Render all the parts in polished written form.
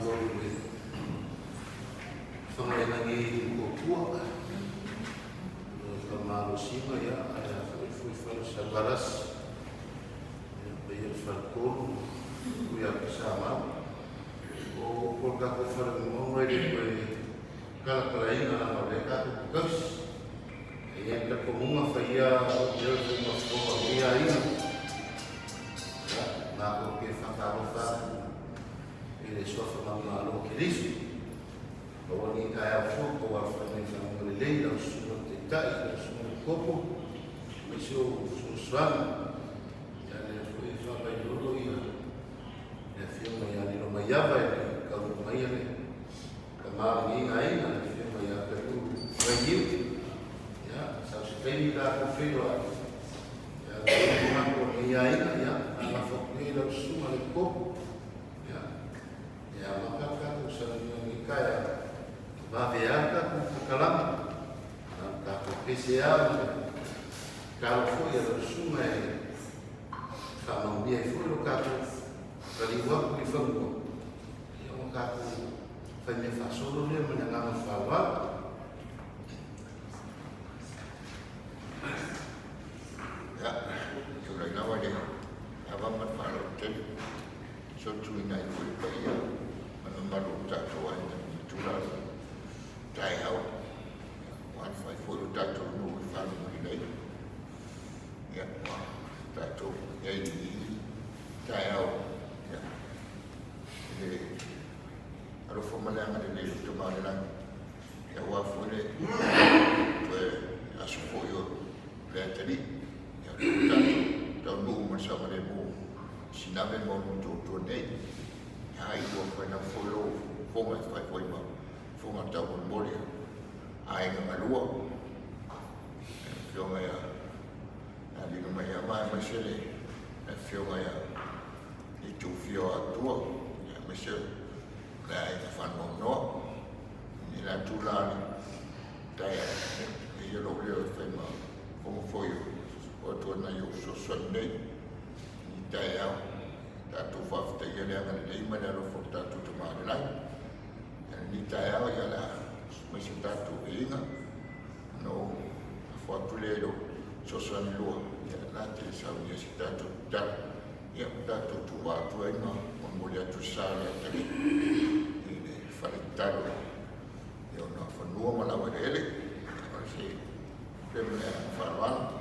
Faatulou i le Fagaiga nei i Motootua, le faamalosiga ia ae a foi foi fale Savalas, ia paia le faletolu, ui a Samau. O upu o le tatou fale mamaga e le toe talakalaina leaga o lea tatou te tausi. E i ai le talitonuga fai ia o lea o le faiga fofoga o lenei aiga. Ia, matou te faatalofa atu i le suafa manumalo o Keriso. Aua nei taeao fou tau alafai mai i faguga lelei lau susuga i le Taitai, lau susuga i le Kopo, aemaise o fesoasoani. Ia lea foi e faavailolo ia le afioga ia Lilomaiava e le i taunuu mai le tama o lenei aiga, le afioga ia Pelu Vainiu. Ia, sau se taimi tatou feiloai. Ia, lea le manatu o lenei aiga, ia, nagafa atu nei lau susuga le Kopo. Ia, E amata le tatou salani o lenei taeao, vave lava le tatou takalama, na o le tatou pese lava ma le tatalo foi a lau susuga e faamanuia ai foi lo tatou taliu atu i fanua, ia ona tatou fai mea faasolo lea ma le agaga faaaloalo. Ia, tulai lava le ava ma le faaaloalo tele. Sotuina ai foi le paia ma le mamalu o le tatou aiga i lenei itula o le taeao. Ua alafai foi lo tatou nuu i faguga lelei. Ia, ua tatou i ai i lenei taeao. Ia, i le alofa ma le agalelei o le Tama o le Lagi. Ia, aua foi le toe aso foi o le atalii. Ia, o lea ua tatou taunuu ma le saogalemu Sinave ma onu tuatua nei. Ai ua fai na foi lou fofoga e fai foi ma fofoga taumolimoli a aiga galua. Le afioga ia Lilomaiava aemaise le afioga ia Lituufio Atua aemaise le aiga faanoanoa. I le atu la le taeao, e ia lou leo e fai ma fofoga foi o atua nai ou fesoasoani nei. I taeao, tatou faafetaia le agalelei ma le alofa o le tatou Tama i le Lagi. Ia lenei taeao, ia le a mai se tatou viiga, ona ou lafo atu lea i lou fesoasoani lua, ia la te saunia se tatou tatalo. Ia, ua tatou tuva atu ai ma molimoli atu le sa o le atalii i le fale tatalo i ona fanua ma laueleele. Ia, o se le ma le agaga faaaloalo.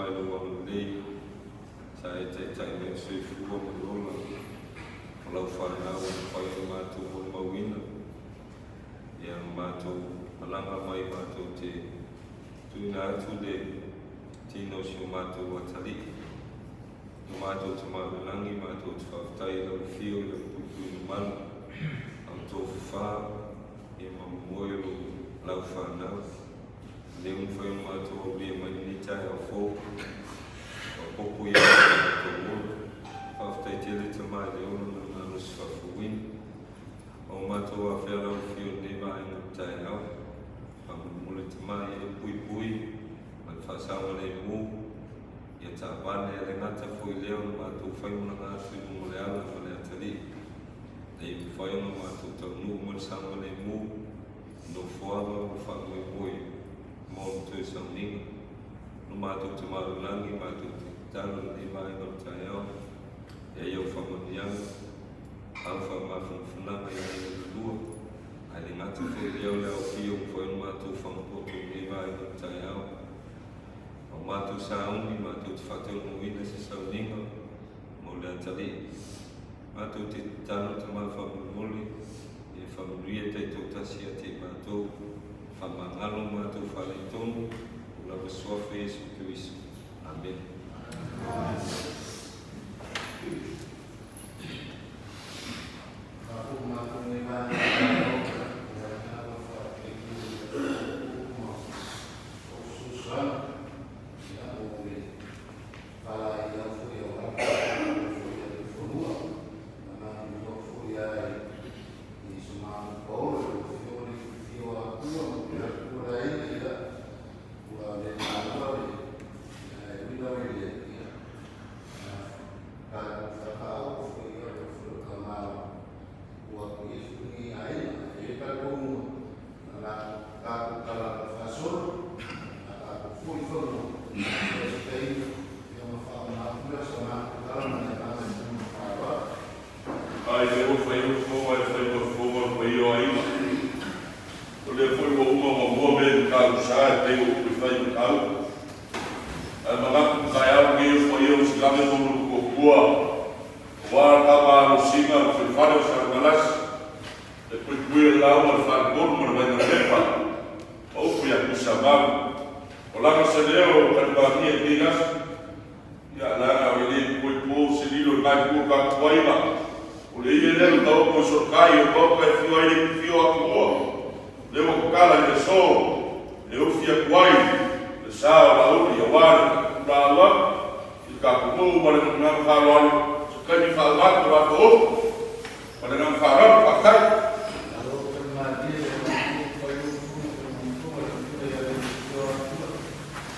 Tama i lou agalelei sa e taitai mai le soifua ma le ola o lau fanau ua mafai ona matou molimauina ia ma matou malaga mai matou te tuuina atu le tino o si o matou atalii. Lo matou Tama i le Lagi, matou te faafetai i lau afio i lau puipuiga malu, lau tofafa, ia ma momoe o lou lau fanau. O lea ua mafai ona matou aulia mai lenei taeao fou, faaopoopo ia ma lo matou ola. Faafetai tele Tama i le ola ma le malosi faafouina. A ua matou afea lau afio i lenei vaega o le taeao, faamolemole Tama ia e puipui ma le faasaogalemu, Ia taavale a le gata foi lea o le matou faimalaga atu i luga o le ala ma le atalii, ina ia mafai ona matou taunuu mai le saogalemu i nofoaga ua faamoemoe mo le toe sauniga. Lo matou tamaulagi matou te tatalo i lenei vaega o le taeao, e ai au faamanuiaga, au faamafanafanaga i aiga lua, ae le gata foi lea o le aofia ua mafai ona matou fagapoto i lenei vaega o le taeao. O matou sauni matou te faataunuuina se sauniga mo le atalii. Matou te tatalo tama faamolemole ia faamanuia taitoatasi ia te i matou, faamagalo matou faaletonu o lava suafa Iesu Keriso. Amene. O fesoasoani, ia, mo le valaia foi o lava tatou foi a le fanua, na matou iloa foi a i so matou paolo i le afio le afio a Atua ma le Atua le aiga, ia, ua le maloa le, ia, e ui lava i le, ia, na tatou fataaopo foi ia o le afio tama ua Iesu ni aiga, e le tatou Na tatou tala faasolo, na tatou foi fanua, o se taimi ona faaaoga atu lea o sa matou tala ma le agaga i luma faaaloalo. Ai lea ua fai au fofoga e fai ma fofoga o le paia o aiga. O lea foi ua uma ona mua mea i Matautu-sa e pei o upu e fai i Matautu. Ae manatu i le taeao lenei o paia o Silave ma Ulutuatua, aua le tama alosina o le faifale o Salevalasi, Le puipui o le lauga, le faletolu ma le vainalepa, ma upu ia Tuisamau. O lana se leo o Kalivamia i lenei aso, ia leaga e le poipo se lilo i nai tua tatou aiga. O le ie lea o le taoto i Soletai, o le maota e afio ai le afio atu mua, lea ua tatala i le aso e ufi atu ai le sa o Laauli aua le tulaau atu i le tatou nuu ma le agaga faaaloalo se taimi faauma atu o latou upu. Ma le agaga faaaloalo, faafetai. Malo talimalie e matua pai o tunu o matua le tuna ia le tio atua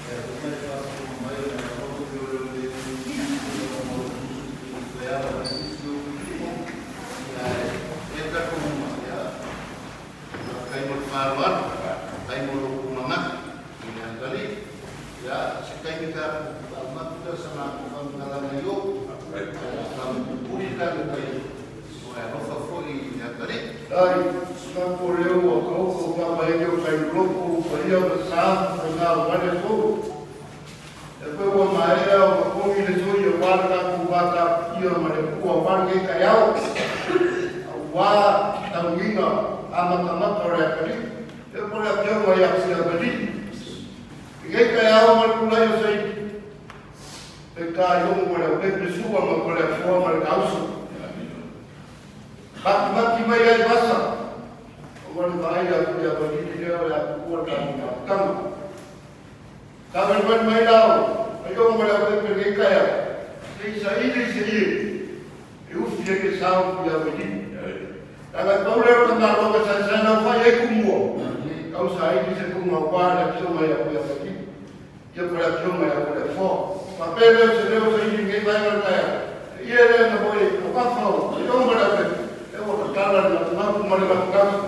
e atua e faafofoga mai o le alofa o le le o mo le ala o le isi o ia e ta ko ma ia kai mo faaaloalo kai mo lo manatu i le atalii ia se taimi ta faamatu lea o sa matou faamatalaga i o ka pupuli tatou tai o e alofa foi i le atalii. Ai, sina ko leo ua kaoko ka maele o kai loko paia ma sa ma ngā wale fou. E koe ua maea o makogi le soi e wā le tatou vatapuia ma le pua wā ke kai au. A wā tauiga a matamata o le atalii. E po le apioga ia sia vali. I kei kai ao ma le pulai o sei. E ka iongo ma le pepe sua ma ko le afoa ma le kausa. Matimati mai ai vasa. O ma le vaai atu ia valili lea o le apupua le tatou mafutaga. Sa valimali mai la o aioga ma le aupepe nei kai ao. Sei saili i se ie. E ufi ai le sao i Aveli. Leaga pau lea o le tamaloga sa sa nau fai ai ku mua. Kau saili se ku ngau pa le afioga ia ku Aveli. Ia po le afioga ia ku le afoa. Faapea lea o se leo saili nei vaega o le taeao. E ie lea na foi o Pafau, aioga ma le aupepe. E ua tatala le natunatu ma le natunatu.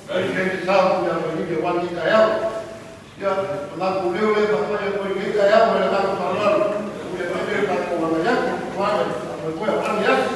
Ufi ai le sao i Aveli le wani taeao. Ia, o latou leo lea e faapai atu ai i lenei taeao ma le agaga faaaloalo, e ui mai lea i le tatou agai atu, aua le faamoemoe aua le aso.